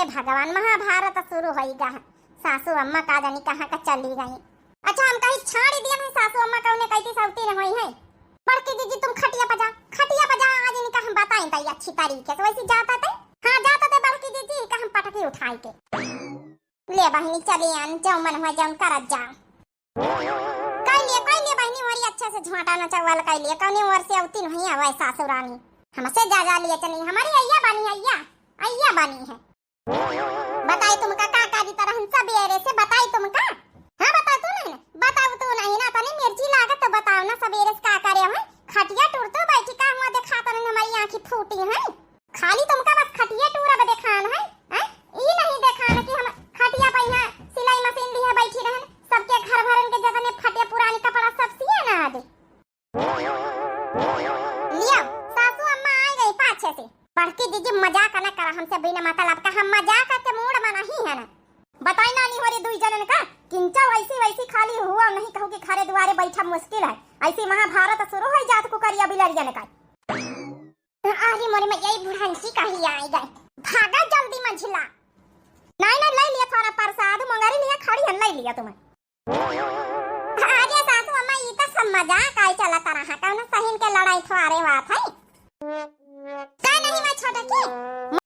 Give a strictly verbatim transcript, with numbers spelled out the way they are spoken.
हे भगवान, महाभारत शुरू होई गा। सासू अम्मा का जानी कहाँ का चली गई। अच्छा, हम कहीं छाड़ी दिया नहीं, सासू अम्मा कौने कहती सौती न होई है। बड़की जीजी, तुम खटिया पर जा, खटिया पर जा, आज इनका हम बताई तई अच्छी तरीके से। वैसे जाता थे, हाँ, जाता थे बड़की जीजी, इनका हम पटकी उठाई के। ले बहिनी, चली आन, जौन मन हुआ जौन करत जा। कई लिए, कई लिए बहिनी, मोरी अच्छे से झोंटा न चौवल कई लिए, कौने ओर से अवती नहीं है वै सासुरानी। हमसे जा जा लिए चली, हमारी अइया बानी, अइया, अइया बानी है। बताई तुमका का करी तरहन सबेरे से, बताई तुमका? हाँ, बताओ तू नहीं ना, बताओ तू नहीं ना, तनी मिर्ची लागत तो बताओ ना, सबेरे से का करे हो? खटिया टूर तो बैठी का हुआ देखा तनी हमारी आँखी फूटी है। खाली तुमका बस खटिया टूरा बदे खान है, हैं? ई नहीं देखान कि हम खटिया पे यहाँ सिलाई मशीन लिए बैठी रहन, सबके घर भरन के जतने फटे पुरानी कपड़ा सब सिए ना दे। लियो, सासू अम्मा आ गई पाछे से। बड़की जीजी मजाक न करा हमसे बिना मतलब का, हम मजाक के मूड में नहीं है ना। बताई नानी हो रे दुई जनन का, किंचा वैसी वैसी खाली हुआ नहीं कहू कि घरे दुआरे बैठा मुश्किल है। ऐसी महाभारत शुरू हो जात कुकरिया बिलरियन का। अरे मोरे मैया, ई बुढ़ंची कहीं आई गए। भागा जल्दी मंझिला। नहीं, नहीं, ले लिया थोड़ा प्रसाद, मंगारी लिया, खड़ी हन, ले लिया तुम्हें। अरे सासू अम्मा, ई तो सब मजाक आई चला तरह, कौनो सहीन के लड़ाई थोड़े बात है। का नहीं मैं छोटा की?